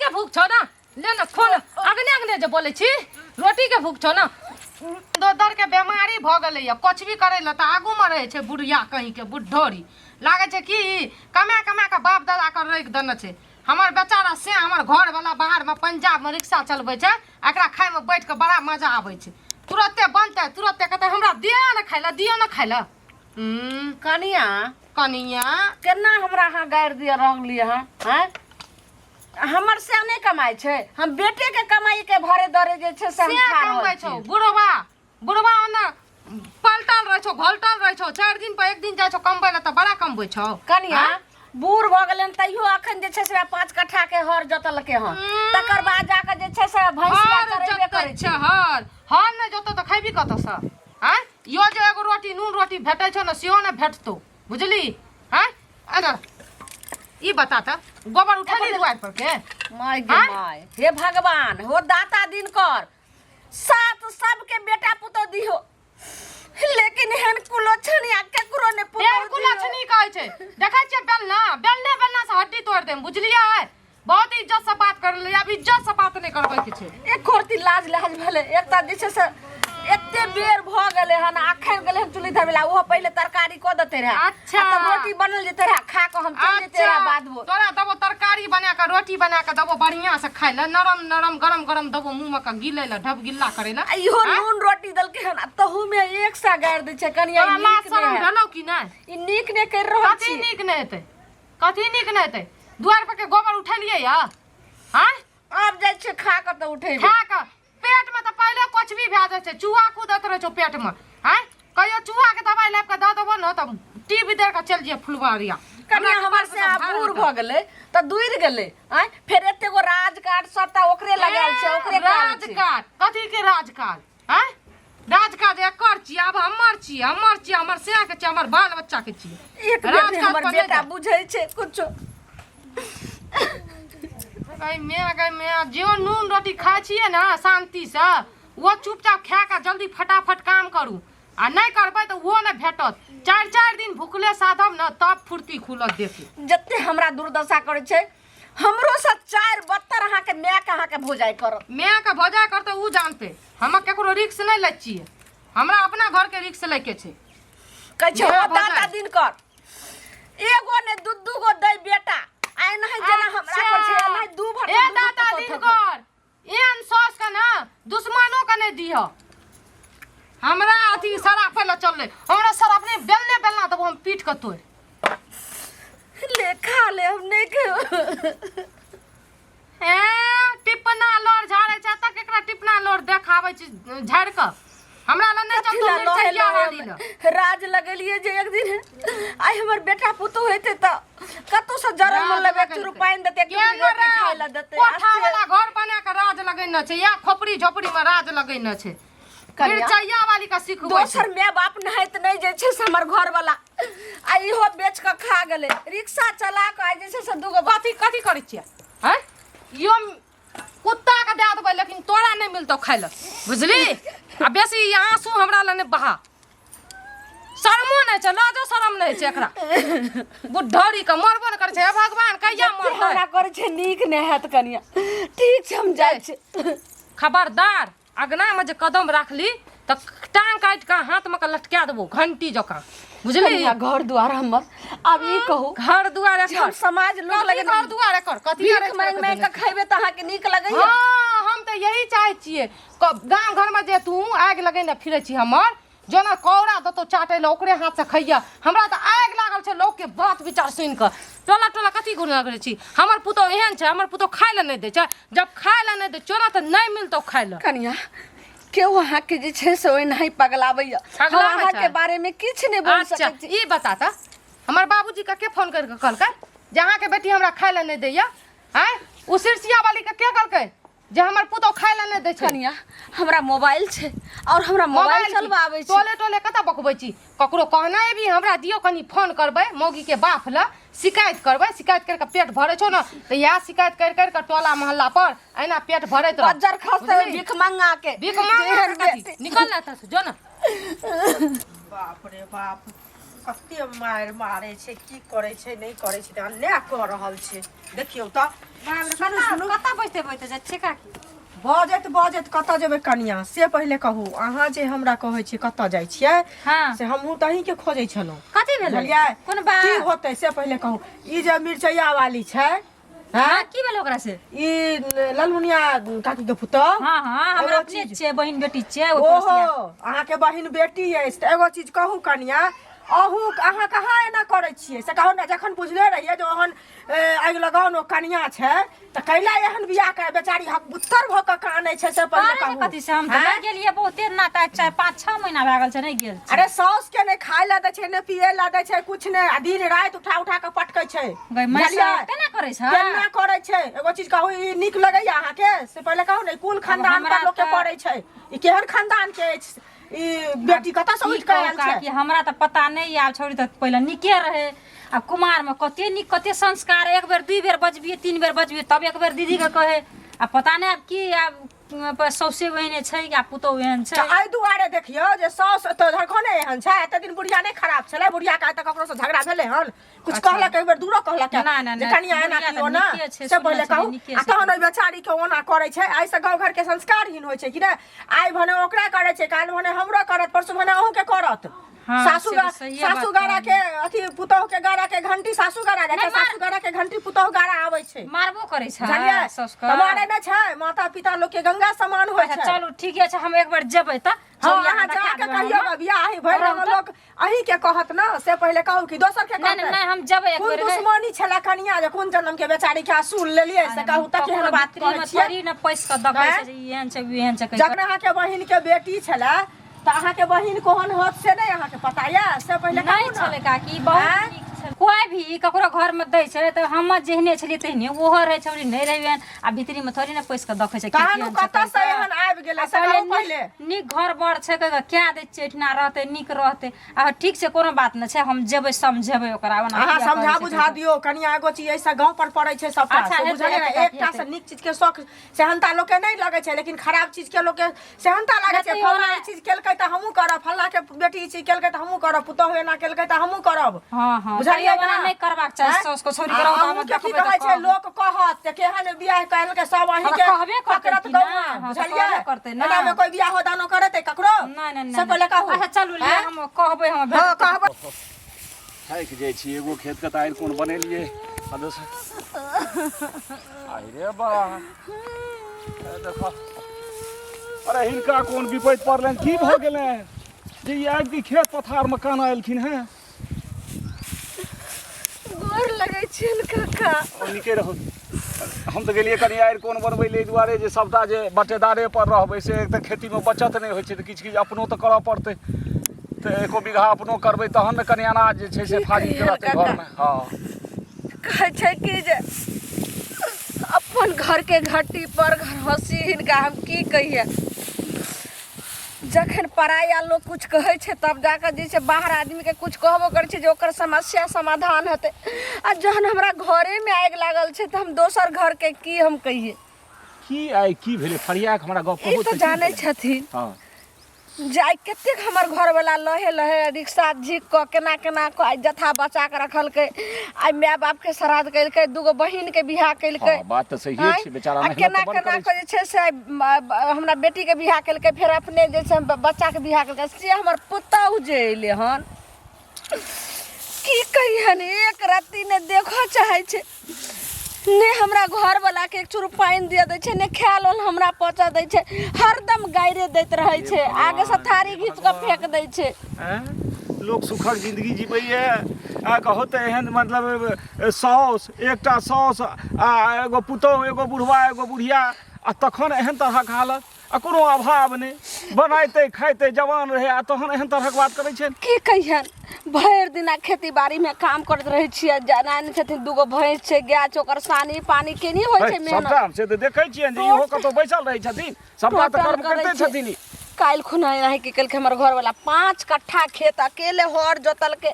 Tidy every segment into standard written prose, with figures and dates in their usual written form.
के भूख छौ ना ले ना खो ना अगने अगने जे बोलै छी रोटी के भूख छौ ना दोदर के बेमारी भऽ गेलैया कुछ भी करै लए तऽ आगूमे रहै छै बुढ़िया कहींके बुढ़ोरी लागै छै कि कमा कमा कऽ बाप दादा के राखि देने छै हमर बेचारा से हमर घरवला बाहरमे पंजाबमे रिक्शा चलबै छै एकरा खायमे बैठ कऽ बड़ा मजा आबै छै तुरते बनतै तुरते कहतै हमरा दिअ ने खाय लए दिअ ने खाय लए कनिया कनिया केना हमरा अहाँ गारि दिअ रहलियै हँ आँय हमर से नहि कमाइ छै हम बेटे के कमाई के भरे दरे जे छै से हम से खा रहल कमबै छौ छी बुढ़वा बुढ़वा ओना पलटल रहै छौ घोलटल रहै छौ चारि दिन पर एक दिन जाइ छौ कमबै लए तऽ बड़ा कमबै छौ कनिया आँय? बूढ़ भऽ गेलै तैयो अखन जे छै से 5 कट्ठा के हर जोतलकै हन तकर बाद जाके जे छै से भैंसिया हर चरेबे जोतै करै छै छै हर हर नहि जोतौ तऽ खैबी कतऽसँ आँय यो जे एगो रोटी नून रोटी भेटै छौ ने सेहो नहि भेटतौ बुझली आँय अरे ई बता तऽ गोबर उठेली दुआरि पर के माय गे आँय? माय हे भगवान हो दाता दिनकर सात सबके बेटा पुतोह दिहो लेकिन एहन कुलोछनिया केकरो ने पुतोह एहन कुलक्षणी कहै छै देखै छियै बेलना बेलने बेलना से हड्डी तोड़ि देम बुझलियै बहुत इज्जत से बात कर ले आब इज्जत से बात नहि करबै के छै एक रत्ती लाज लाज भेलै एक तऽ जे छै से एते बेर भऽ गेलै हन अखन गेलै हन चुल्ही धरबै ला ओहो पहिले तरकारी कऽ देते रहए अच्छा। आ तब रोटी बनल जेते रहए खा कऽ हम चलि जेते रहए बाधबो तोरा देबो तरकारी बना कऽ रोटी बना कऽ देबो बढ़िया से खाय लए नरम नरम गरम गरम देबो मुँह मे कऽ गिलै लए ढब गिल्ला करै लए आ इहो नून रोटी देलकै हन आ तहू मे एक सए गारि दै छै कनिया तोरा ई लाज नीक शरम नहि है। भेलौ कि नहि ई नीक नहि करि रहल कथी छी नीक नहि हेतै कथी नीक नहि हेतै दुआरि पर के गोबर उठेलियै या आँय आब जाइ छियै खा कऽ तऽ उठेबै खा कऽ पेट मे तऽ पहिले कुछ भी भए जाइ छै चूहा कूदत रहै छौ पेट मे आँय कहियो चूहा के दवाइ लाबि कऽ दऽ देबो ने तऽ टीप दे कऽ चलि जइहे फुलबारिया कनिया हमर से आब बूढ़ भऽ गेलै तऽ दूर गेलै आँय फेर एते गो राजकाट सबटा ओकरे लगायल छै ओकरे काज छै राजकाज कथी के राजकाज आँय राजकाज एकर छी आब हमर छी हमर छी हमर से के छी हमर बाल बच्चा के छी एक बेर नहि राजकाज हमर पर नहि बेटा जा। बुझै छै कुछो गई मैं गई मैं जो नून रोटी खाइ छियै ने शान्तिसँ ओ चुपचाप खा कऽ जल्दी फटाफट काम करू आ नहि करबै तऽ ओहो नहि भेटत चारि चारि दिन भुखले साधब ने तब फुर्ती खुलत देखी जते हमरा दुर्दशा करै छै हमरो से चारि बत्तर अहाँके मायके अहाँके भोजाइ करत मायके भोजा करतै ओ जानतै हम ककरो रिक्स नहि लै छियै हमरा अपना घरके रिक्स लैके छै कहै छै माय ओ दाता भोजाइ। दिन कर एगो ने दू दू गो दै बेटा आइ नहि जेना हमरा कर छै एनाहि दू भर ए दाता दिन कर एहन सॉस के ना दुश्मनो के नहीं दिह हमरा अथी सराफे लए चललै हमरा सराफ नहि बेलने बेलना देबो हम पीट के तोड़ ले खा ले हम नहि खेब ए टिपना लोर झाड़े छै तक एकरा टिपना लोर देखाबै छै झाड़ के हमरा लग नहि कथी चलतौ ला लहे मिरचैया वाली लहे लए राज लगेलियै जे एक दिन आइ हमर बेटा पुतोह हेतै तऽ कतौ से जरल राज मन लेबै एक लगेलकै। चूरू पानि देतै एक केहन टुकड़ी रोटी राज? खाय लए देतै कोठा आ से वाला घर बना के राज लगेने छै या खोपड़ी झोपड़ी में राज लगेने छै कनिया, मिरचैया वाली के सिखबै छै दोसर माय बाप नहाइत नहि जे छै से हमर घर वाला आ इहो बेच कऽ खा गेलै रिक्शा चला कऽ आइ जे छै से दूगो कथी कथी करै छियै हैं यो कुत्ता के दए देबै लेकिन तोरा नहि मिलतौ खाय लए बुझली आ बेसी ई आंसू हमरा लए नहि बहा शरमो नहि छै लाजो शरम नहि छै एकरा बुढ़ौरी के मरबो नहि करै छै हे भगवान कहिया जते मरतै हमरा करै छै नीक नहि हैत कनिया ठीक छै हम जाइ छी खबरदार अगनामे जे कदम राखली तऽ टांग काटि कऽ हाथमे कऽ लटका देबो घंटी जकाँ बुझली कनिया घर द्वार हमर आब ई कहू घर दुआर जे हम एकर समाज लोग कथी लगे घर दुआर एकर कथी भीख मांगि मांगि कऽ खैबै तऽ अहाँके नीक लगैया हँ हम तऽ यही चाहै छियै गाम घरमे जे तू आगि लगेने फिरै छी हमर जेना कौड़ा देतौ चाटै लए ओकरे हाथसँ खैया हमरा तऽ आगि लागल छै लोकके बात विचार सुनि कऽ टोला टोला कथी गुना करै छी हमर पुतोह एहन छै हमर पुतोह खाय लए नहि दै छै जब खाय लए नहि दै छौ ने तऽ नहि मिलतौ खाय लए कनिया केओ अहाँके जे छै से ओनाही पगलाबैया हम पगलाबै छै? अहाँके बारेमे किछु नहि बोल अच्छा सकै छी ई बता तऽ हमर बाबूजी के के फोन करि कऽ कहलकै जे अहाँके बेटी हमरा खाय लए नहि दैया आँय ओ सिरसिया वाली के के कहलकै जे हमर पुतोह खाय लए नहि दै छै कनिया हमरा मोबाइल छै और हमरा मोबाइल चलबा आबै छै टोले टोले कतऽ बकबै छी ककरो कहना एबी हमरा दियौ कनि फोन करबै मौगी के बाप लए शिकायत करबै शिकायत करि कऽ पेट भरै छौ ने तऽ इएह शिकायत करि करि कऽ टोला मोहल्ला पर एना पेट भरैत रह बज्जर खसतै बुझली? भीख मंगा के भीख मांगा जेहन के कथी? बेटी। निकल ना एतऽ से जो ना बाप रे बाप कते मारि मारै छै, की करै छै नहि करै छै, तऽ अन्याय कऽ रहल छै। देखियौ तऽ, सुनू सुनू। कतऽ बैसते बैसते जाइ छियै काकी? बजैत बजैत कतऽ जेबै कनिया, से पहिले कहू। अहाँ जे हमरा कहै छी कतऽ जाइ छियै, से हमहूँ तऽ अहीँके खोजै छलहुँ। कथी भेलै? बुझलियै? कोन बात? की होतै से पहिले कहू। ई जे मिरचैया वाली छै, हाँ, की भेल ओकरा से? ई ललमुनिया काकी के पुतोह। हाँ हाँ, हमरा एगो अपने चीज। छियै, बहिन बेटी छियै ओ। ओहो पड़ोसिया। अहाँके बहिन बेटी अछि तऽ एगो चीज कहू कनिया, अहूँ अहाँ कहाँ एना करै छियै से कहू ने। जखन बुझले रहियै जे ओहन आगि लगाउन ओ कनिया छै तऽ कैला एहन बियाह कर? बेचारी हकबुत्तर भऽ कऽ कानै छै, से पहिले अरे कहू। कथी से हम तऽ आँय? नहि गेलियै बहुते ना, तऽ 4 5 6 महीना भए गेल छै, नहि गेल छी। अरे साउस के नहि खाय लए दै छै, नहि पिए लए दै छै, कुछ नहि, आ दिन राति उठा उठा कऽ पटकै छै। गै माय, बुझलियै? सब केना करै छै? केना करै छै? एगो चीज कहू, ई नीक लगैया अहाँके से पहिले कहू ने। कुल खानदान हमरा पर लोक के तऽ- पड़ै छै। ई केहन खानदान के अछि? ई बेटी कतऽ से की उठि कऽ कहू आयल छै? काकी, हमरा तऽ पता नहि। आब छोड़ी तऽ पहिले नीके रहे, आ कुमार में कते नीक, कते संस्कार। एक बेर दुई बेर बजबियै, तीन बेर बजबियै, तब एक बेर दीदी के कहे। आ पता नहि आब की, आब सौसे ओहने छै आ पुतोहु एहन छै। तऽ एहि दुआरे देखियौ जे साउस तऽ झरखने एहन छै। एते दिन बुढ़िया नहि खराब छलै? बुढ़िया के आइ तक ककरो से झगड़ा भेलै हन? कुछ कहलक एक बेर दूरो कहलक ना, ना, जे ना, कनिया एना बुढ़िया तऽ कियो ना? नीके छै, से सुनने पहिले छलियै, कहू। नीके आ छै। तहन ओहि बेचारी के ओना करै छै। एहिसँ गाँव घर के संस्कारहीन होइ छै कि नहि? आइ भने ओकरा करै छै, काल्हि भने हमरो करत, परसू भने अहूँ के करत। हाँ, सासू से तऽ सहिए सासू बात गारा के अथी, पुतोह के गारा के घंटी सासू गारा जाइ छै, नहि, सासू गारा के घंटी पुतोह गारा आबै छै। मारबो करै छै बुझलियै? सासुके? तऽ मारै नहि छै, माता पिता लोक के गंगा समान होइ अच्छा छै। चलू, ठीके छै, हम एक बेर जेबै तऽ हँ, छौड़िया अहाँ के जा देखा के देबै कहियौ हम। गे, बियाह ही भरि रहू रंग तऽ। लोक अहीं के कहत ने, से पहिले कहू कि दोसर के नहि, कहतै? नहि, हम जेबै एक कोन बेर। दुश्मनी छलै कनिया जे कोन जन्म के बेचारी के असूल लेलियै, से कहू तऽ? केहन बात ककरो कहै छियै? थोड़ी ने पैस कऽ देखै आँय? छै जे ई एहन छै, ओ एहन छै कहि कऽ। जखन अहाँके बहिन के बेटी छलै तऽ अहाँके बहिन कोहन होत से नहि अहाँके पता यऽ? से पहिले नहि कहू ने। छलै काकी, बहुत आँय? नीक छलै। कोइ भी ककरो घरमे दै छै तऽ हम जेहने छलियै तेहने ओहो रहै। छौड़ी नहि रहै एहन, आ भीतरीमे थोड़ी ने पैस कऽ देखै छै के तहन केहन ओ छै कतऽ से कहि कऽ। एहन आबि गेलै, आ से पहिले कहू पहिले। नीक घर बर छै कहि कऽ कए दै छियै, एहिठिना रहतै, नीक रहतै। आ ठीक छै, कोनो बात नहि छै, हम जेबै समझेबै ओकरा। ओना अहाँ किया समझा करै छै बुझा कहि कऽ। दियौ कनिया। एगो चीज, एहिसँ गाँव पर पड़ै छै सबटा। अच्छा, से हेतै, बुझलियै ने? हेतै काकी, एकटा से हेतै। नीक चीज के शौक सेहनता लोक के नहि लगै छै, लेकिन खराब चीज के लोक के सेहनता लागै छै। नहि, फल्ला ओना- ई चीज केलकै तऽ हमहूँ करब, फल्ला के बेटी ई चीज केलकै तऽ हमहूँ करब, पुतोहु एना केलकै तऽ हमहूँ करब। हँ हँ बुझलियै तैयो ओना ने? नहि करबाक चाही आँय? साउस को छोड़ि आ के रहू तऽ अहूँ हम के की देखबै तऽ कहै छै? कहब। लोक कहत जे केहन बियाह केलकै, सब अहीं हँ, के कहबे करतै पकड़त कि ना? गौआँ, हँ, तऽ बुझलियै? कहबे करतै ना। एनामे कोइ बियाहो दानो करतै ककरो? नहि नहि से नहि पहिले कहू। अच्छा चलू, ले आँय? हम कहबै, हम हँ, कहबै। थाकि जाइ छी। एगो खेतके तऽ आरि कोन बनेलियै आ दोसर, अरे बा, देख, अरे हिनका कोन विपैत पड़लनि? की भऽ गेलनि जे ई आबि कऽ खेत पथारमे काना एलखिन हेँ? गोर लगै छियनि काका। ओ नीके रहू। हम तऽ गेलियै कनि आरि कोन बनबै लए, एहि दुआरे जे सभटा जे बटेदारे पर रहबै से एक तऽ खेतीमे बचत नहि होइ छै, तऽ किछु किछु अपनो तऽ करऽ पड़तै। तऽ एको बीघा अपनो करबै तहन ने कनि अनाज जे छै से की फाजिल कहियै रहतै काका? घरमे। हँ, कहै छै कि जे अपन घरके घट्टी पर हँसी। हिनका हम की कहिए? जखन पराया लोक कुछ कहै छै तब जाकऽ जे छै बाहर आदमीके कुछ कहबो करै छै जे ओकर समस्या समाधान हेतै, आ जहन हमरा घरेमे आगि लागल छै तऽ हम दोसर घरके की हम कहिए? की आइ की भेलै? फरिया कऽ हमरा गप ई कहू। तऽ की जानै भेलै? छथिन हँ जे आइ कतेक हमर घरवला लहे लहे रिक्शा झीक कऽ केना केना कऽ आइ जथा बचा कऽ रखलकै, आइ माय बापके श्राद्ध केलकै, दूगो बहिनके बियाह केलकै। हँ, बात तऽ सहिए आँय? छै, बेचारा आ मेहनत केना तऽ बड़ केना करै कऽ जे छै से आइ हमरा बेटीके बियाह केलकै, फेर अपने जे छै बच्चाके बियाह केलकै। से हमर पुतहु जे अयलै हन, की कहियन, एक रत्ती नहि देखऽ चाहै छै, ने हमरा घरवलाके एक चूर पानि दिअ दै छै, ने खाय लेल हमरा पचऽ दै छै। हरदम गाइरे दैत रहै छै, आगेसँ थारी घीच कऽ फेक दै छै। आँय? लोक सुखक जिंदगी जीबैए आ कहो तऽ एहन मतलब साउस, एकटा साउस आ एगो पुतोहु, एगो बुढ़वा, एगो बुढ़िया, आ तखन एहन तरहक हालत, आ कोनो अभाव नहि, बनाइते खाइते जवान रहै, आ तहन एहन तरहक बात करै छै। की कहियन, भरि दिना खेती बाड़ीमे काम करैत रहै छियै। जानै नहि छथिन, दूगो भैंस छै, गाय छै, ओकर सानी पानी केनी होइ छै मेहनत। सबटा से तऽ देखै छियनि जे इहो कतौ बैसल रहै छथिन, सबटा तऽ टोटल कर्म करै करिते छै। छथिन ई। काल्हि खुना एनाही की केलकै हमर घरवला 5 कट्ठा खेत अकेले हर जोतलकै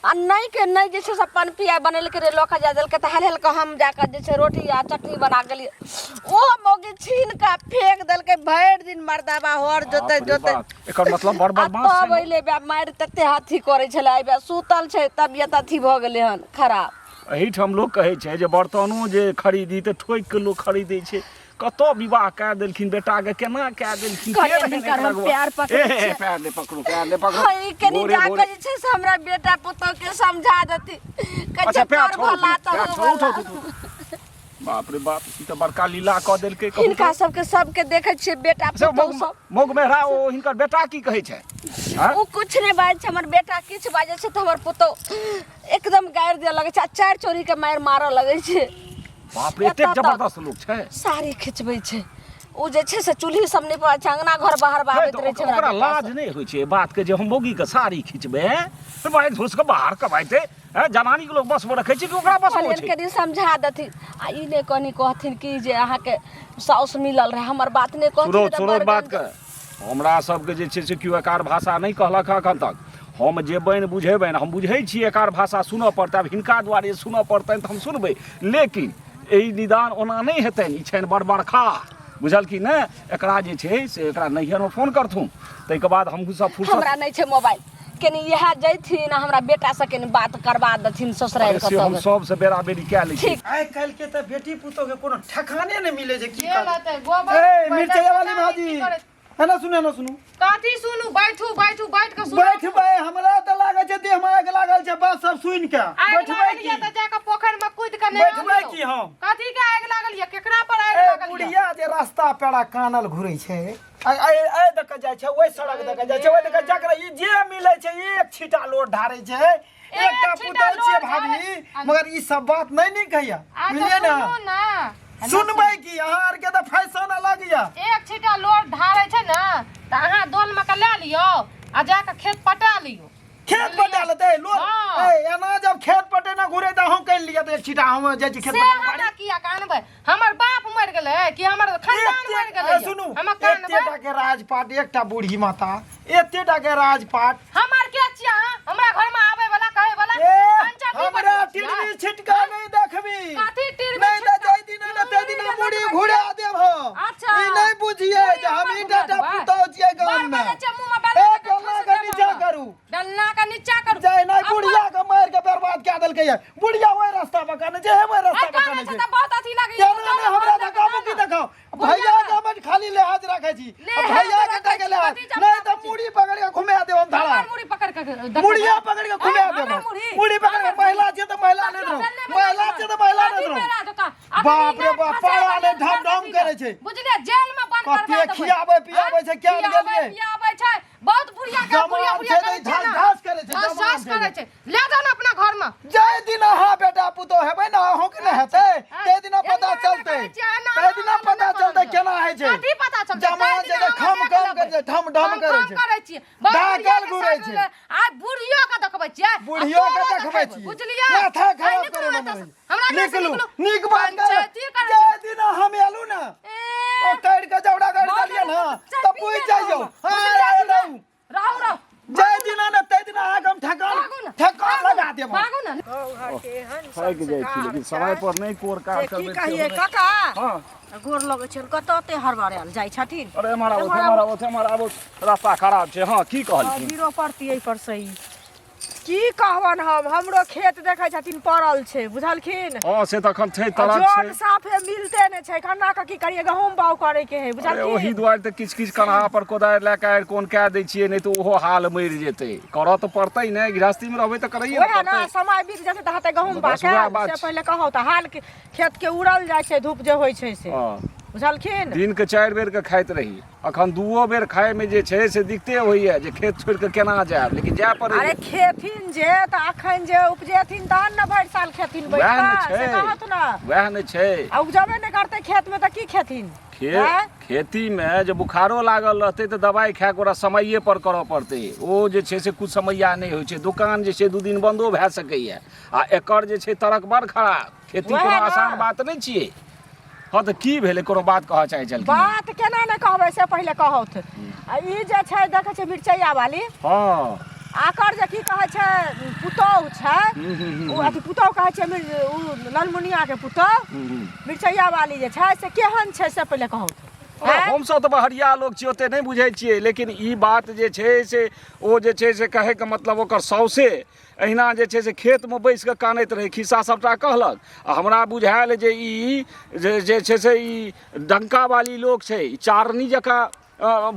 आ नहि के नहि जे छै से पनपिया बनेलकै रे लऽ कऽ जा देलकै तऽ हल हल कऽ हम जाकऽ जे छै रोटी आ चटनी बना गेलियै ओ मौगी छीन कऽ फेंक देलकै भरि दिन मर्दाबा हर जोतै बाप रे जोतै बाप, एकर मतलब बड़ आ बदमाश तब छै अइले बे मारि तते अथी करै छलै आइ बे सुतल छै तबियत अथी भऽ गेलै हन खराब एहिठाम लोक कहै छै जे बर्तनो जे खरीदी तऽ ठोकि कऽ लोक खरीदै छै कतऽ विवाह कए देलखिन बेटाके केना कए देलखिन के कहलियै रहनि हिनकर एकरा हम अगुआ? प्यार पकड़ै ए, ए, छियै। पैर नहि पकड़ू पैर नहि पकड़ू हाँ, ई कनी भोरे जाकऽ भोरे जे छै से हमरा बेटा पुतोह के समझा देती कहै अच्छा छै पैर कर छोड़ू भला तऽ पैर हो छोड़ू भला। उठो, उठो, उठो। बाप रे बाप ई तऽ बड़का लीला कऽ देलकै कहू हिनका तऽ। सबके सबके देखै छियै बेटा से पुतोह मौग सब मौग मेहरा ओ हिनकर बेटा की कहै छै आँय? ओ कुछ नहि बाजै छै हमर बेटा किछु बाजै छै तऽ हमर पुतोह एकदम गारि दिअ लगै छै आ चारि चोरी के मारि मारऽ लगै छै बाप रे एतेक एतऽ तक। जबरदस्त लोक छै साड़ी खिचबै छै ओ जे छै से चूल्ही सब नहि पड़ै छै अंगना घर बाहर हे, बाहरैत तऽ रहै छै हमरा ओकरा बेटा लाज सब। नहि होइ छै एहि बातके जे हम मौगीके साड़ी खिचबै तऽ बाहर घुसि कऽ बाहर कमाइते हैं जनानी के लोग बस में रखे छै कि ओकरा बस में कहलियनि छै कनि समझा देथिन आ ई नहि कनि कहथिन कि जे अहाँके साउस मिलल रहै हमर बात नहि कहथिन सुरो तऽ सुरो बड़ बात के हमरा सबके जे छै से केओ एकार भाषा नहि कहलक हँ एखन तक हम जेबनि बुझेबनि हम बुझै छी एकार भाषा सुनऽ पड़तै आब हिनका दुआरे सुनऽ पड़तनि तऽ हम सुनबै लेकिन एहि निदान ओना नहि हेतनि ई छनि बड़ बड़खा बुझल कि नहि एकरा जे छै से एकरा नैहरमे फोन करथुन ताहिके बाद हमहूँ सब फुर्सत हमरा नहि छै मोबाइल कनि इएह जैथिन आ हमरा बेटासँ कनि बात करबा देथिन ससुरारि अरे से हम कतऽ सबसँ बेरा बेरी कए लै छी ठीक आइ काल्हि के तऽ बेटी पुतोह के कोनो ठेकाने नहि मिलै छै की के करबै लेतै गोबर ए पहिले मिरचाइया वाली पता नहि भाजी की करैत। एना सुनू एना सुनू कथी सुनू बैठू बैठू बैठ के सुनू बैठबै हमरा तऽ लागै छै देह मे आगि लागल छै बात सब सुनि के आगि बैठबै लागल की यऽ तऽ जाके पोखरि में कूद के नहा बैठबै लियौ। की हम? कथी के आगि लागल यऽ केकरा पर आगि ए लागल यऽ बुढ़िया जे रास्ता पेड़ा कानल घुरै छै आ ए ए दऽ के जाइ छै ओहि सड़क दऽ के जाइ छै ओहि दऽ के जकरा ई जे मिलै छै एक छींटा लोड ढारै छै एकटा छींटा पुतहु छियै लोर भाभी ढारै। मगर ई सब बात नहि नीक होइया अच्छा बुझलियै ने सुनू ने सुनबै की अहाँ आरके तऽ फैशन अलग यऽ एक छींटा लोर ढारै छै ने तऽ अहाँ दोल में के लए लियौ आ जाके खेत पटा लियौ खेत पटा लेतै लोग हाँ। ए एना जब खेत पटेना घुरे तऽ अहूँ कहि लिअ तऽ एक छींटा हम जाइ छी खेत से पटेना हमरा किया कानबै हमर बाप मरि गेलै कि हमर खानदान मरि गेलै सुनू हमर कानबै एतेटा के राजपाट एकटा बूढ़ी माता एतेटा के राजपाट हमर के छियै अहाँ हमरा घर में आबै वाला कहै वाला ए पंचायती हमरा बनबै छियै। टिरबी छिटका नहि देखबी कथी टिरबी नहि तऽ छिटका? जाहि दिन ने ताहि दिन हम बूढ़ी घुरा देब हम अच्छा। ई नहि बुझियै जे हम बूढ़ी ई हमर टाटा घुरा देबै। पुतहु छियै गाम बार मे बार जे मुँह में बेल ए के डोलना ठूस के देब नीचा हमरा। करू डलना के नीचा करू जाहि नहि बुढ़िया के मारि के बर्बाद कए देलकै ये बुढ़िया ओहि रास्ता पर काने छै हे ओहि रास्ता पर काने काने छै छै तऽ बहुत अथी लगैया केना नहि हमरा देखाबू की देखाउ भैया के हम खाली लिहाज राखै छी लिहाज भैया के राखै टाके छी, लिहाज कथी जब नहि तऽ राखै छी? मुड़ी पकड़ के घुमा देब हम धारा हमर मुड़ी पकड़ के देखबै। मुड़िया पकड़ के घुमा देब हमर मुड़ी? मुड़ी पकड़ के हमर महिला छै तऽ महिला नहि ककरो रहू बेलने बला महिला छै तऽ महिला नहि कथी रहू बेला देता? अखन बाप रे ई बाप, फंसा पारा देलियै, ने ढम ढम करै छै। बुझलियै जेल में बंद कते करवा देबै। खियाबै पियाबै छै, किया ने खियाबै गेलियै? पियाबै छै बहुत बुढ़िया के जमान बुढ़िया बुढ़िया छै करै तऽ छै घास ने। घास करै छै, घास जमान घास छै करै छै ले जाउ ने अपना घर में जाहि दिन अहाँ बेटा पुतोह हेबै ने अहूँके ने हेतै ताहि दिना पता एना चलतै करै छियै, एना ताहि दिना एना पता एना चलतै करै केना होइ छै कथी पता चलतै जमा ताहि छै दिना तऽ खम हमरा खम देख करै छै ढम ढम हम करै कम छै करै छियै बड़ डाकल बुढ़िया के घुरै साथ छै। मे आइ बुढ़ियो के देखबै छियै आ बुढ़ियो के तोरो देखबै देखबै, छियै बुझलियै माथा आइ खराब निकलू करै एतऽ से। हमरा घर से निकलू निकलू नीक बात करै पंचायती करै जाहि छै। दिन हम एलू ने ए, ओ काटि कऽ जवड़ा गाड़ि बहुत देलियै ने चाय तऽ पी बुझि लेलहुँ जाइयौ हम। हँ बुझलियै कि एलहुँ नहि? रहू रहू जाहि दिना ने ताहि दिना अहाँके हम ठेकान भागू ने ठेकान भागू लगा ने, देब हम। भागू ने गाँव घरके एहन थाकि जाइ छी लेकिन समय पर नहि कोर कार से की करबै कहियै काका हँ गोर लगै छनि कतऽ ओते हड़बड़ायल जाइ छथिन अरे एम्हर आबो एम्हर आबो एम्हर आबो रास्ता खराब छै हँ की कहलखिन गिरो पड़ती एहि पर से ई की कहबनि हम हमरो खेत देखै छथिन पड़ल छै बुझलखिन हँ से तऽ एखन छै आ तरक जन छै साफे मिलते नहि छै कन्ना कऽ की करियै गहूँम बाउ करे के है अरे बुझलखिन ओहि दुआरे तऽ किछु किछु कन्हा पर कोदारि लए कऽ आरि कोन कए दै छियै नहि तऽ ओहो हाल मरि जेतै करऽ तऽ पड़तै ने गृहस्थीमे रहबै तऽ करैए ने ओएह ने पड़तै समय बीत जेतै तऽ हेतै गहूँम बाउ बस वएह बात से छै। पहिले कहौ तऽ हाल के खेत के उड़ल जाइ छै धूप जे होइ छै से हँ बुझलखिन दिनके 4 बेरके खाइत रही अखन दूओ बेर खायमे जे छै से दिक्कते होइए जे खेत छोड़ि कऽ केना जायब लेकिन जाय पड़ैए अरे खेथिन जे तऽ अखन जे उपजेथिन तहन ने भरि साल खेथिन बैठ वएह ने कऽ से छै कहत ने वएह ने छै आ उपजबे नहि करतै खेतमे तऽ की खेथिन आँय? खेतीमे जे बुखारो लागल रहतै तऽ दबाइ खायके ओकरा समये पर करऽ पड़तै ओ जे छै से कुछ समैया नहि होइ छै दोकान जे छै 2 दिन बन्दो भए सकैए आ एकर जे छै तरक बड़ खराब खेती वएह कोनो ने। आसान बात नहि छियै हँ तऽ की भेलै कोनो बात कहऽ चाहै छलखिन बात केना नहि कहबै से पहिले कहौथ आ ई जे छै देखै छै मिरचैया वाली हँ आकर जे की कहै छै पुतोहु छै हूँ, हूँ, हूँ, ओ अथी पुतोहु कहै छै ओ ललमुनियाके पुतोहु हूँ, हूँ। मिरचैया वाली जे छै से केहन छै से पहिले कहौथ हमसभ तऽ बहरिया लोक छियै ओतेक नहि बुझै छियै लेकिन ई बात जे छै से ओ जे छै से कहैके मतलब ओकर साउसे एहिना जे छै से खेतमे बैस कऽ कानैत रहै खिस्सा सभटा कहलक आ हमरा बुझायल जे ई जे जे छै से ई डंकावाली लोक छै ई चारनी जकाँ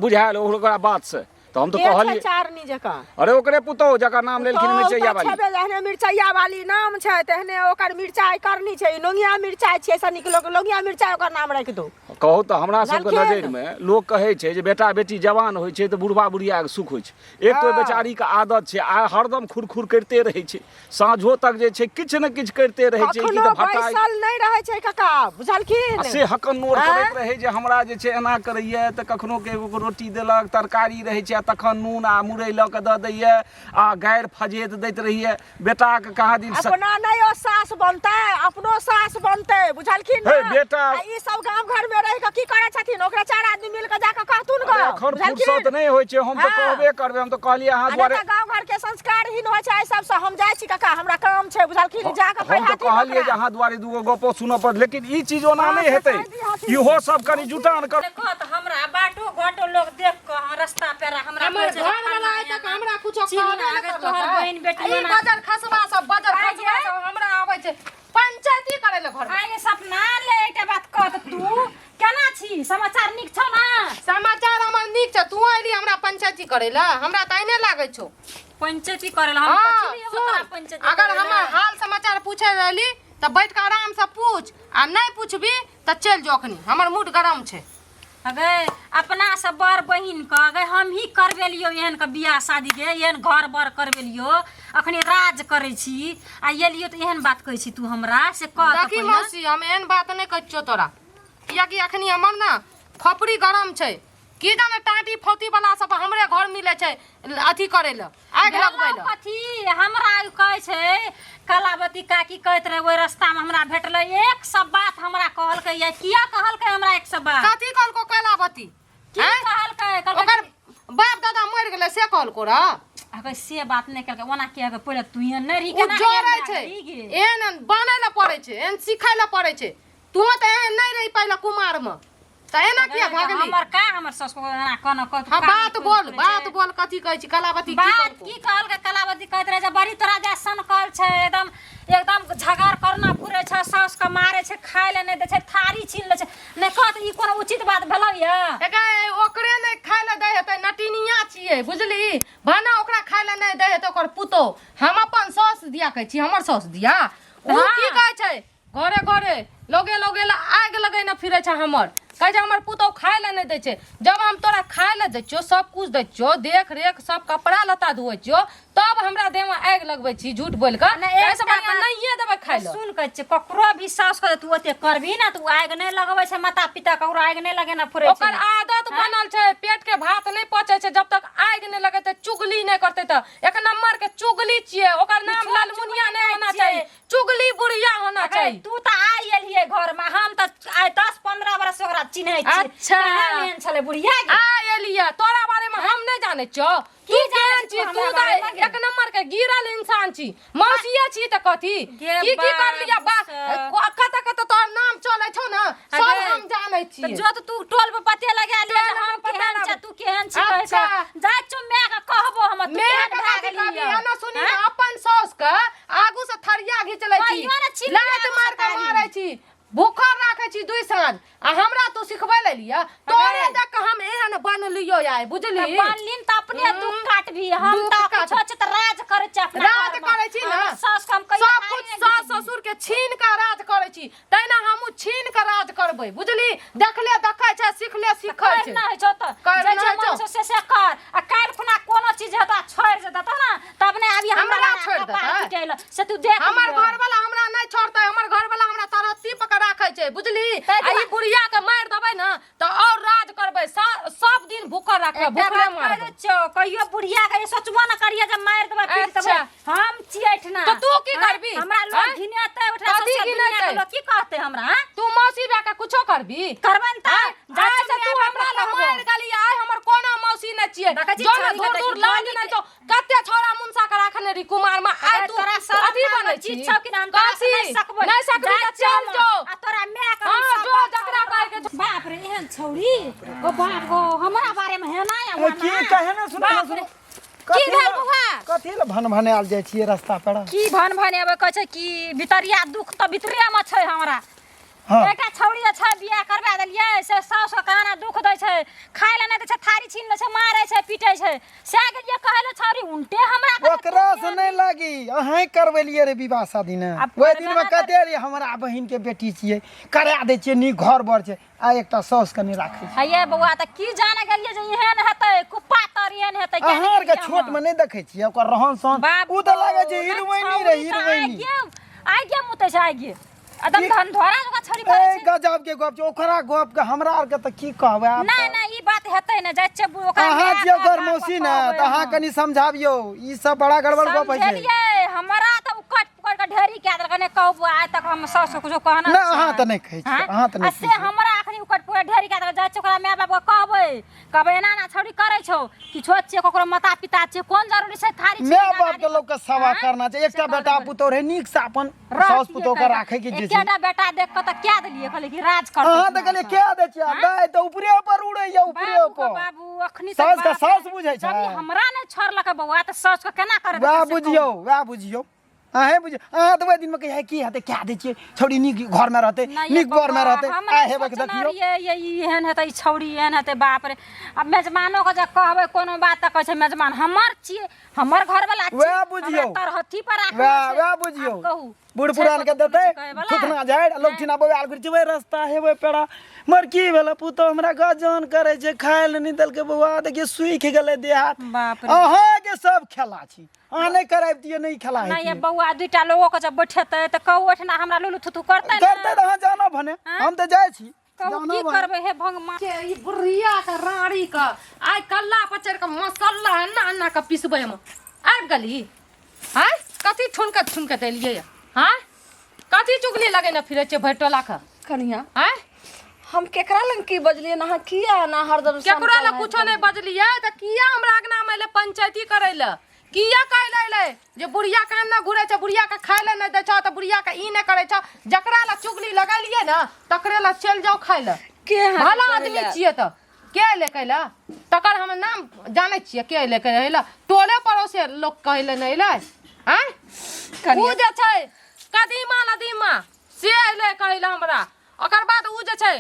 बुझायल ओकरा बातसँ तऽ हम तऽ के छै कहलियै चारनी जकाँ अरे ओकरे पुतोहु जकर नाम लेलखिन पुतोहु मिरचैया तऽ वाली छेबे जहने मिरचैया वाली नाम छै तेहने ओकर मिरचाइ करनी छै ई लोंगिया मिरचाइ छियै से नीक लोक लोंगिया मिरचाइ ओकर नाम राखि दो कहू तऽ हमरा सबके बुझलखिन? नजरिमे लोक कहै छै जे बेटा बेटी जवान होइ छै तऽ बुढ़बा बुढ़ियाके सुख होइ छै एक तऽ ओहि बेचारीके आदत छै आ हरदम खुरखुर करिते रहै छै साँझो तक जे छै किछु ने किछु करिते रहै छै की कखनो तऽ भट्टा बैसल नहि रहै छै काका बुझलखिन आ से हकन नोर आँय? करैत रहै जे हमरा जे छै एना करैए तऽ कखनो के एगो रोटी देलक तरकारी रहै छै आ तखन नून आ मुरइ लऽ कऽ दऽ दैए आ गारि फजेत दैत रहैए बेटाके कहाँ दिन अपना नहि ओ सास बनतै अपनो सास बनतै बुझलखिन हे ने बेटा। आ ई सब गाम घर में रहि कऽ की करै छथिन ओकरा चारि आदमी मिल कऽ जाकऽ कहथुन अरे गऽ एखन बुझलखिन फुर्सत नहि होइ छै हम तऽ हँ। कहबे करबै हम तऽ कहलियै अहाँ आ नहि दुआरे तऽ गाँव घर के संस्कारहीन होइ छै एहि सबसँ हम जाइ छी काका हमरा काम छै बुझलखिन जा कऽ हम तऽ कहथिन कहलियै जे ओकरा। अहाँ दुआरे दूगो गपो सुनऽ पड़त लेकिन ई चीज ओना हँ, नहि से हेतै कहि दिहथिन। इहो सब कनि जुटान कर देखो तऽ हमरा बाटो घाटो लोग देख कऽ हाँ, रास्ता पेरा हमरा हमर कहै छै जे घर वाला फल्लाँ आइ तक एना। हमरा कुछो चिन्ह कहबे नहि अगर करलक तोहर है। बहिन बेटी ई ओना- बजर खसबा सब बजर आइ खसबा गे। सब हमरा आबै छै पंचायती करै लए घर में। आइ सपना ले एकटा बात कह तऽ तू केना छी समाचार नीक छौ ना समाचार हमर नीक छै तू अयली हमरा पंचायती करै लए हमरा तऽ एहने लागै छौ पंचायती करै ला हम हाँ, कथी लिए सुन, तोरा पंचायती अगर करै ला? हमर हाल समाचार पूछे रहली तऽ बैठ कऽ आराम से पूछ आ नहि पूछबी तऽ चलि जो अखनी हमर मूड गरम छै अगे अपना से बड़ बहिन के अगे हम ही करबेलियो एहन के बियाह शादी के एहन घर बर करबेलियो अखनी राज करै छी आ एलियो तऽ एहन बात कहै छी तू हमरा से कह तऽ देखी पहिले। मौसी हम एहन बात नहि कहै छियौ तोरा कियाकि अखनी हमर ने खोपड़ी गरम छै की जाने टाटी फौती वाला सब हमरे घर मिले छै अथी करे लए आगि लगबै भेलौ लए कथी हमरा ई कहै छै कलावती काकी कहैत रहे ओहि रास्तामे हमरा भेटलै एक सब बात हमरा कहलकै या किया कहलकै हमरा एक सब बात कथी कहलको कलावती की आँय? कहलकै कहलकै ओकर बाप दादा मरि गेलै से कहलको रह अगर से बात नहि कहलकै ओना किया अगर पहिले तू एहन नहि रही ओ केना जरै एहन छै भए गेली गे? एहन बनै लए पड़ै छै एहन सिखै लए पड़ै छै तू तऽ एहन नहि रही पहिले कुमारमे तऽ एना किया भए गेली हमर का हमर सास को एना कोना कह हाँ बात बोल बात बोल कथी कहै छी कलावती की बात कहलको की कहलकै कलावती कहैत रहे जे बड़ी तोरा जा सनकल छै एकदम एकदम झगड़ करना फुरे छै सास के मारे छै खाय ले नहि दै छै थारी छीन लै छै नहि कह तऽ ई कोनो उचित बात भेलौ या एका ओकरे नहि खाय लए दै हेतै नटिनिया छियै बुझली भने ओकरा खाय लए नहि दै हेतै ओकर पुतोह हम अपन साउस दिया कहै छी हमर साउस दिया ओ की हाँ। कहै छै घरे घरे लोगे लोगे ला आगि लगेने फिरै छै हमर कहै छै हमर पुतोह खाय लए नहि दै छै जब हम तोरा खाय लए दै छियौ सब कुछ दै छियौ देख रेख सब कपड़ा लत्ता धोइ छियौ तब हमरा देहमे आगि लगबै छी झूठ बोलि कऽ नहि, एहिसँ एकटा बढ़िआँ बात- नहिए देबै खाय लए सुन कहै छियै ककरो भी साउस के तू ओते करबही ना तऽ ओ आगि नहि लगबै छै माता पिता ककरो आगि नहि लगेना फुरै छै ओकर आदत बनल छै पेट के भात नहि पचै छै जब तक आगि नहि लगेतै चुगली नहि करतै तऽ एक नंबर के चुगली छियै ओकर नाम चुगली ललमुनिया नहि होना छियै। चाही चुगली बुढ़िया होना अरे चाही तू तऽ आइ एलियै घर में हम तऽ आइ 10 15 बरस से ओकरा चिन्है छी अच्छा। कहाँ एहन छलै बुढ़िया गे? आ एलिया तोरा बारे में हम नहीं जाने छो तू की जानै केहन छी छी तू तू हमरा तऽ बारेमे गे? एक नंबर के गिरल इंसान छी मौसिया छी तऽ कथी गे की की कर लिया बा बाप कत कत तोहर नाम चलै छौ ना सब अरे, हम जानै तऽ छी जो तऽ तू टोल पर पते लगा लिया टोल जे हम पर पता केहन लगा- छै तू केहन छी कहै अच्छा। छै जा चो माय के कहबो हम तू मैं केहन के भए कथी गेली कहबी यऽ? एना सुनी हैं? ना अपन साउस के आगू से थरिया घीच लै छी कहियो ने छीन लात लिअ मार के आगू से मारै छी भूखल राखै छी दुई साँझ आ हमरा तू सिखबै ले लिया तोरे अरे। देख के हम एहन बनलियो आइ बुझली तऽ बनलिन तऽ अपने दुख काटबी हम दुख तऽ काट- कुछो छै तऽ राज करै छी अपना राज घरमे। करै छी ने हमर साउस के हम कहियो सब थारी कुछ नहि सास घिचबी। ससुर के छीन के राज करै छी तहिना हमहूँ छीन के राज करबै बुझली देखले देखै छै सिखले सिखै कर छै ना होइ छौ तऽ कर जे ना जे होइ मन छौ। छौ से से कर आ काल्हि खुना कोनो चीज हेतौ आ छोड़ि जेतौ तब ने तब नहि आबी हमरा हमरा लग छोड़ि कपार देतै? पिटै लए। से तू देख हमर लिअ। घर वाला हमरा नहि छोड़तै हमर घर वाला हमरा तरहत्ती पकड़ राखै छै बुझली ताहि आ ई दुआरे- बुढ़िया के मारि देबै ने तऽ और राज करबै सब दिन भूखल राखबै एकटा भूखले बात कहि मारबै दै छियौ, कहियो बुढ़िया के ई सोचबो न करिहे जे मारि देबै पीट देबै अच्छा। हम छियै एहिठिना तऽ तू की हाँ? करबी? हमरा आँय? लोग घिनेतै ओहिठिना कथी सौंसे दुनिया के घिनेतै? लोग की कहतै हमरा हाँ? तू मौसी भए के कुछो कर करबन त आँय, जा आइ से तू हमरा लग मरि गेली, आइ हमर कोनो मौसी नहि छियै। देखै छी जो ने छौरी के दूर दूर देखी, लाज बोली नहि छौ। कते छौड़ा मुनसा के राखने रही कुमार में, आइ तू तोरा शरम अथी नामक बनै चीज छी। छौ कि ना, हम तोरा से कथी? नहि सकबै। नहि सकबी जा तऽ चल चल। जो। आ तोरा माय के हम हाँ, सब जो बात जकरा कहबै। कहै के छौ। बाप रे एहन छौरी ओ बाप गो हमरा बारे में हेना या ए, की कहे ने सुनो बाप सुनो रे। कथी की भेल लए- बौआ? कथी लए भन भनायल जाइ छियै रस्ता पर की भन भन कहै छै कि भितरिया दुख तऽ भितरे में छै हमरा हाँ। एकटा छौड़ी जे छै बियाह करबा देलियै से साउस के कहाना दुख दै छै खाय लए नहि दै छै थारी छीन लै छै मारै छै पीटै छै सएह गेलियै कहै लए छौड़ी उल्टे हमरा कहै ओकरा से नहि लागी अहें करबेलियै रे विवाह शादी ने आब ओहि दिन में करबेना तऽ- कते रे हमरा बहिन के बेटी छियै करा दै छियै नीक घर बर छै आ एकटा साउस के नहि राखै छै हे बौआ तऽ की जाने गेलियै जे एहन हेतै कुप्पा तर एहन हेतै किया अहाँ आरके नहि गेलियै छोट हम? में नहि देखै छियै ओकर रहन सहन बाप ओ तऽ लागै छै गो, हीरोइनी छौड़ी रे तऽ हीरोइनी आगे मुतै छै आगे एकदम की- धन धोरा जकाँ छौड़ी करै ए छै गजब के गप छै ओकरा गप के हमरा आरके तऽ की कहबै आब नहि तऽ। नहि ई बात हेतै ने जाइ छियै ओकरा अहाँ माय छियै के ओकर बाप मौसी के ने कहबै तऽ अहाँ हम। कनि समझाबियौ ई सब बड़ा गड़बड़ गप होइ छै समझेलियै हमरा तऽ ओ कट पकड़ के ढेरी कए देलकै नहि कहू बौआ, आइ तक हम साउस के कुछो कहना नहि, अहाँ तऽ नहि कहै छियै, अहाँ तऽ नहि आ से कहै छियै। हमरा अखनी उकट पकड़ ढेरी कए देलकै जाइ छियै ओकरा माय बाप के कहबै कहबै एना एना छौड़ी करै छौ किछो छियै ककरो माता पिता छियै कोन जरूरी छै थारी माय बाप के लोग के सेवा करना छै एकटा बेटा पुतोह रहे नीक से अपन साउस पुतोह के राखे के जे छै एकेटा बेटा देख के तऽ क्या देलियै कहलियै कि राज करतै अहाँ तऽ कहलियै के दै छियै दाइ तऽ ऊपरे पर उड़ैया ऊपरे बाबू के पर बाबू अखनी तऽ साउस के बाप साउस रे, बुझै छै। जब ई हमरा नहि छोड़लक बौआ तऽ साउस के केना करत वएह से कहू। बुझियौ वएह बुझियौ अहें बुझियौ अहाँ तऽ ओहि दिनमे कहियै की हेतै कए दै छियै छौड़ी नीक घरमे रहतै नहि नीक बौआ, बरमे रहतै हम आ नहि हेबे के सोचने देखियौ रहियै ये ई एहन हेतै ई छौड़ी एहन हेतै बाप रे आब मेजबानो के जे कहबै कोनो बात तऽ कहै छै मेजबान हमर छियै हमर घरवाला छियै वएह बुझियौ। हमरा तरहथी पर राखने वएह छै। वएह बुझियौ आब कहू बूढ़ छै पुरान के कतौ देतै किछु कहैवला? थुथना झाड़ि आ लोक ठिना बौआल घुरि जेबै रस्ता हेबै पेड़ा मर की भेलै पुतोह हमरा गजन करै छै खाय लए नहि देलकै बौआ देखियौ सुखि गेलै देह हाथ बाप रे अहाँके सब खेला छी अहाँ नहि कराबितियै नहि खेला नहि ये हेतियै बौआ दुइटा लोगो के जब बैठेतै तऽ कहू ओहिठिना हमरा लुलु थुथु करतै ने करतै तऽ अहाँ जानो भने हम तऽ जाइ छी कहू जानो की भने। करबै हे भगवान के ई बुढ़िया के राड़ी के आइ कल्ला पर चढ़ि के मसाला एना एना के पिसबै हम आबि गेली आँय कथी ठुनकत ठुनकत एलियै यऽ आँय कथी चुगली लगेने फिरै छियै भरि टोला के कनिया आँय हम केकरा लग की बजलियै अहाँ किया एना हरदम केकरो लग कुछो नहि बजलियै तऽ किया हमरा अंगना मे एलै पंचायती करै लए किया कहै लए एलै जे बुढ़िया कान ने घुरै छै बुढ़िया के खाय लए नहि दै छौ तऽ बुढ़िया के ई नहि करै छौ जकरा लए चुगली लगेलियै ने तकरे लए चलि जाउ खाय लए के अहाँके भला कहै आदमी लए? छियै तऽ के एलै कहै लए तकर हम नाम जानै छियै के एलै कहै लए टोले पड़ोसे लोक कहै लए नहि एलै आँय उ जे छै कदीमा लदीमा से एलै कहै लए हमरा ओकर बाद उ जे छै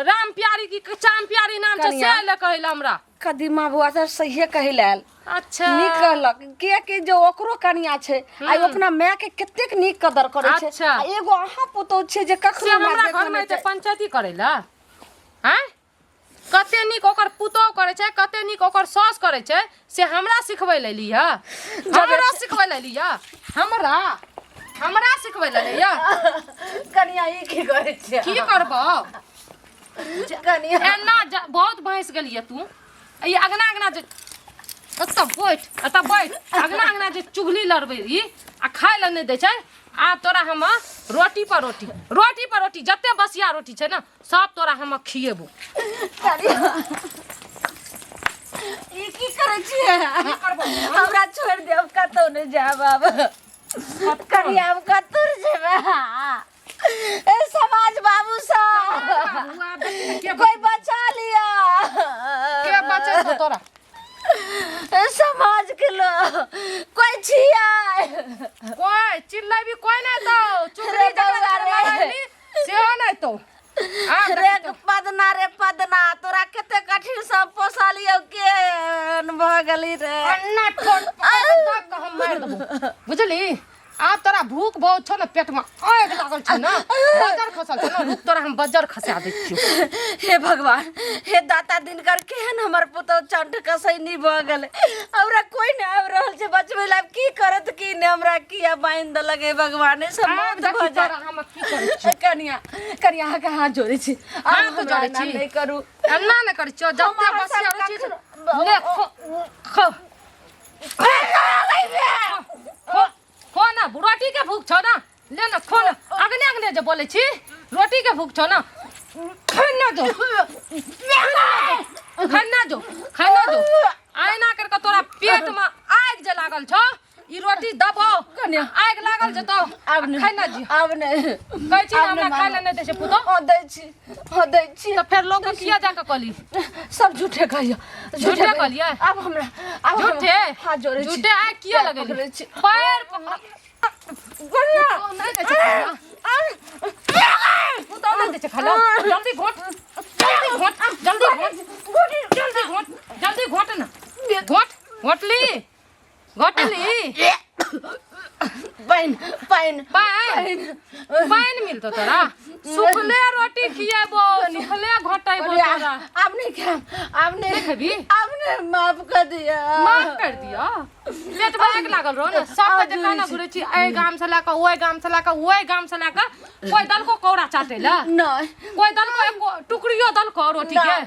राम प्यारी की चाम प्यारी नाम छै से कनिया। एलै कहै लए हमरा कदीमा बौआ सर सहिए कहै लए आयल अच्छा नीक कहलक कियाकि जे ओकरो कनिया छै आ अपना माय के कतेक नीक कदर करै छै अच्छा। आ एगो अहाँ पुतोह छै जे से कखनो हमरा हमरा घरमे देखऽ एतै नहि पंचायती करै लए आँय कते नीक ओकर पुतोह करै छै कते नीक ओकर सास करै छै से हमरा सिखबै लए एली हँ हमरा सिखबै लए एली हँ हमरा हमरा सिखबै लए एली हँ कनिया ई की करै छियै की करबौ कनिया एना बहुत भैंस गेलियै तू ई अगना अगना जे एतऽ बैठ एतऽ बैठ अगना अगना जे चुगली लड़बै रही आ खाय लए नहि दै छै आ तोरा हम रोटी पर रोटी रोटी पर रोटी जते बसिया रोटी छै ने सब तोरा हम खिएबो ई की करै छियै हमरा छोड़ि देब कतौ नहि जायब आब कनिया हम कतौ नहि जेबै ए समाज बाबू साहब कोई बचा लिया के बचेतौ तोरा ए समाज के लोग कोई छिया कोई चिल्लाबी कोई नहीं तो चुगली रे जकरा बौआ जकरा रे। लगाबी सेहो नहीं तो आ रे पदना रे पदना तोरा कते कठिन से पोसलियौ के भऽ गेली रे अन्ना ठोर पकड़ के दाब के हम मारि देबो बुझली आब तोरा भूख बहुत छौ ने पेट में आगि लागल छौ ने बजर खसल छौ ने रुक तोरा हम बजर खसा दै छियौ हे भगवान हे दाता दिनकर केहन हमर पुतहु चंट कसैनी भऽ गेलै हमरा कोई नहि आबि रहल छै बचबै लए आब की करत की नहि हमरा किया बान्हि देलक हे भगवान एहिसँ आब मौत देखी भऽ तोरा जाय हम की करै छियौ कनिया कनिया अहाँके हाथ जोड़ै छी आब हाथ हमरा जोड़ै एना छी? नहि करू एना नहि करै छियौ जते हम अहाँ बसिया सब रोटी छै कखनो- ले खो खो खो खो ना रोटी के भूख छौ ना ले ना खो ना अगने अगने जे बोलै छी रोटी के भूख छौ ना खाना जो खाना जो खाना जो आइना करके तोरा पेट में आगि जे लागल छौ ई रोटी दबो कन्या। आगि लागल जतौ आब नहि खाना जी आब नहि कहै छी ने आब हमरा नहि खाय लए नहि दै छै पुतोहु हँ दै छी हँ दै छी तऽ फेर लोक के किया जाके कहली सब झूठे कहियो झूठे कहलियै? आब हमरा आब हम झूठे हाथ जोड़ै छी झूठे आइ किया पैर लगेली पकड़ै छी। पैर पकड़ कन्या नहि दै छै खाना। पुतोहु नहि दै छै खाना जल्दी घोट जल्दी घोट जल्दी घोट जल्दी घोट जल्दी घोट ना घोट घोटली घोटली पानि पानि पानि पानि मिलतो तोरा सुखले रोटी खिएबो सुखले घोटेबो कन्या, तोरा आब नहि खायब आब नहि नहि खेबही? आब नहि माफ कर दिया माफ कर दिया पेट में आगि लागल रहो ने सबके जे काना घुरै छी एहि गाम से लए कऽ ओहि गाम से लए कऽ ओहि गाम से लए कऽ कोइ दलको कौड़ा चाटे लए नहि कोइ दलको एको टुकड़ियो दलको रोटी के नहि।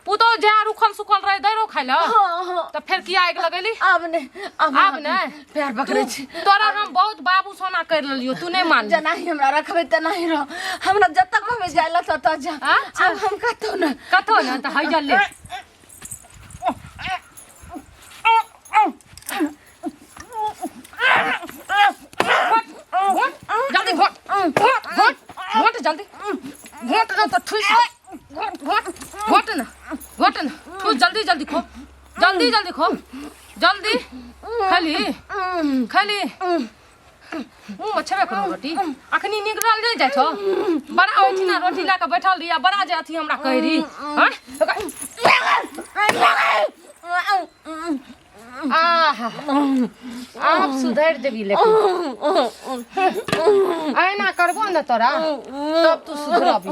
पुतोह जे रुखल सुखल रहे दै रहो खाइ लए हाँ हाँ तऽ फेर किया आगि लगेली आब नहि आब आब नहि पैर पकड़ै छी तोरा हम बहुत बाबू सोना कर लेलियो तू नहि मान जेनाही हमरा रखबै तेनाही रह हमरा जतऽ कहबै जाय लए ततऽ जा अच्छा। आब हम कतौ नहि कतौ ने तऽ हैया ले घोट जल्दी घोट घोट घोट घोट जल्दी घोट न तऽ ठुस घोट घोट घोट न घोट न ठुस जल्दी जल्दी खो जल्दी जल्दी खो जल्दी खली खली मुँहमे छेबे करू रोटी अखनी निकलल नहि जाइ छौ बड़ा ओहिठिना रोटी लए कऽ बैठल रही आ बड़ा जे अथी हमरा कहै रही हँ आहा आब सुधरि जेबी लेकिन एना करबो ने तोरा तब तू सुधरबी।